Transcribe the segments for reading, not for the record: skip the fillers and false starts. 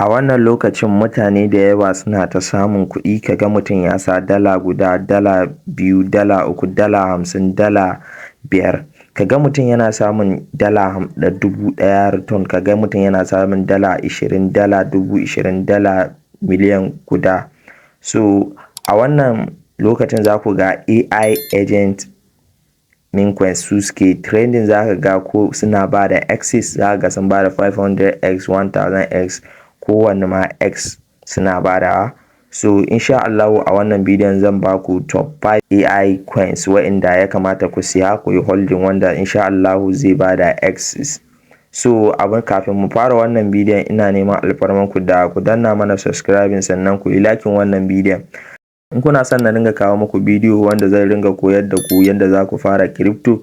A wannan lokacin mutane da yawa suna ta samun kuɗi. Ka ga mutum ya sa $1, $2, $3, $50, $5. Ka ga mutum yana samun $1,000 return. Ka ga mutum yana samun $20, $20,000, $1 miliyan. So a wannan lokacin za ku ga AI agent meme coins su suke trending. Za ka ga ko suna ba da x's, za ka ga sun ba da 500x, 1000x, kowanne ma x suna badawa. So insha Allahu a wannan bidiyon zan ba ku top 5 AI coins wa'inda ya kamata ku siya ku yi holding, wanda insha Allahu zai ba da x's. So abin kafin mu fara wannan bidiyon, ina neman alfarman ku da ku danna mana subscribing, sannan ku yi liking wannan bidiyon. In kuna son na ringa kawo muku bidiyo wanda zai ringa koyar da ku yanda za ku fara crypto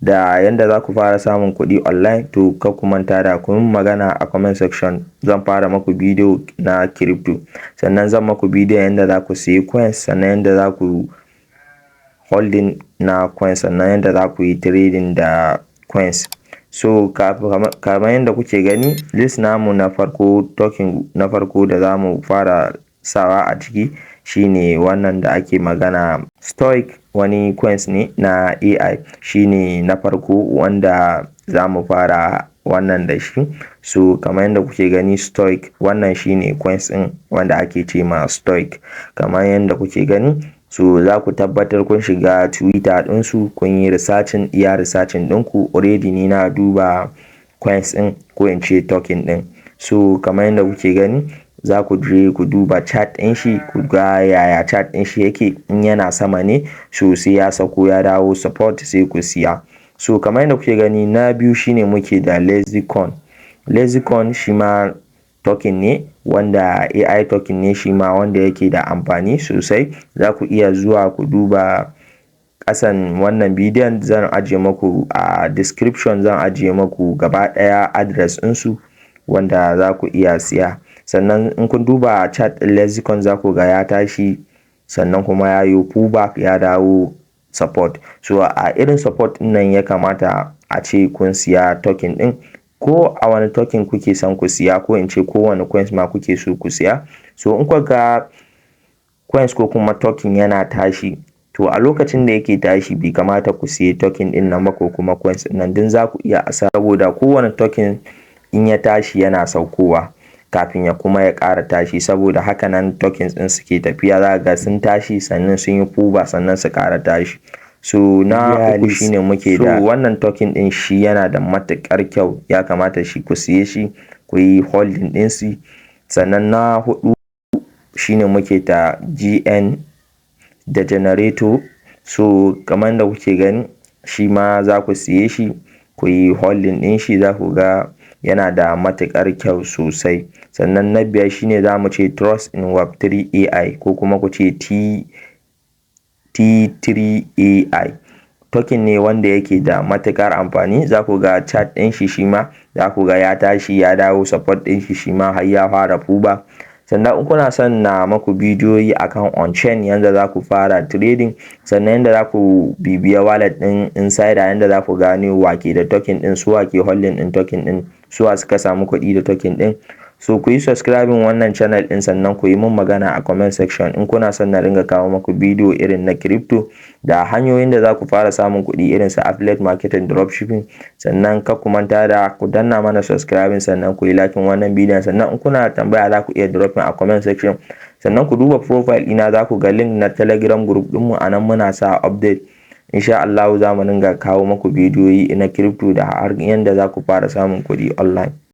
da yanda za ku fara samun kuɗi online, to kar ku manta da ku yi magana a comment section. Zan fara maku bidiyo na crypto, sannan zan maku bidiyon yanda za ku siyi coins, sannan yanda za ku holding na coins, sannan yanda za ku yi trading da coins. So kamar yadda kuke gani, list namu na farko, token na farko da za mu fara sawa a ciki shine wannan da ake magana, Stoic. Wani coins ne na AI, shine na farko wanda za mu fara wannan da shi. So kamar yadda kuke gani, Stoic, wannan shine coins ɗin wanda ake ce ma Stoic, kamar yadda kuke gani. So za ku tabbatar kun shiga Twitter ɗinsu, kun yi researching, iya researching ɗinku. Already ni na duba coins ɗin, ko in ce token ɗin. So kamar yadda kuke gani, za ku je ku duba chart ɗin shi, ku ga yaya chart ɗin shi yake. In yana sama ne, so sai ya sauko ya dawo support, sai ku siya. So kamar yadda kuke gani, na biyu shine muke da Lexicon. Lexicon shi ma token ne wanda AI token ne shi ma, wanda yake da amfani sosai. Za ku iya zuwa ku duba ƙasan wannan bidiyon, zan ajiye maku a description, zan ajiye maku gaba ɗaya address ɗinsu wanda za ku iya siya. Sannan in kun duba chart ɗin Lexicon, za ku ga ya tashi, sannan kuma ya yi pullback, ya dawo support. So a irin support ɗin nan ya kamata a ce kun siya token ɗin, ko a wani token kuke son ku siya, ko in ce kowane coins ma kuke so ku siya. So in kuka ga coins ko kuma token yana tashi, to a lokacin da yake tashi bai kamata ku siya token ɗin nan ba ko kuma coins ɗin nan, don za ku iya asara, saboda kowane token in ya tashi yana saukowa kafin ya kuma ya ƙara tashi. Saboda haka nan tokens ɗin suke tafiya. Za ga sun tashi, sannan sun yi pullback, sannan su ƙara tashi. So na uku shine muke da wannan token ɗin. Shi yana da matuƙar kyau, ya kamata shi ku siye shi, ku yi holding ɗin shi. Sannan na huɗu shine muke da GN da Generator. So kamar da kuke gani, shi ma za ku siye shi, ku yi holding ɗin shi, za ku ga yana da matuƙar kyau sosai. Sannan na biyar shine za mu ce Trust in Web3 AI, ko kuma ku ce T3 AI. Token ne wanda yake da matuƙar amfani. Za ku ga chart ɗin shi, shi ma za ku ga ya tashi, ya dawo support ɗin shi, shi ma har ya fara pullback. Sannan in kuna son na maku bidiyoyi akan on chain, yanda za ku fara trading, sannan yanda za ku bibiya wallet ɗin insider, yanda za ku gane wake da token ɗin, su wake holding ɗin token ɗin, suwa suka samu kuɗi da token ɗin, so ku yi subscribing wannan channel ɗin, sannan ku yi mun magana a comment section in kuna son na ringa kawo maku bidiyo irin na crypto da hanyoyin da za ku fara samun kuɗi irin su affiliate marketing, dropshipping. Sannan kar ku manta da ku danna mana subscribing, sannan ku yi liking wannan bidiyon. Sannan in kuna tambaya, za ku iya dropping a comment section. Sannan ku duba profile ɗina, za ku ga link na Telegram group ɗinmu. A nan muna sa update. Insha Allah za mu dinga kawo maku bidiyoyi na crypto da har yanda za ku fara samun kuɗi online.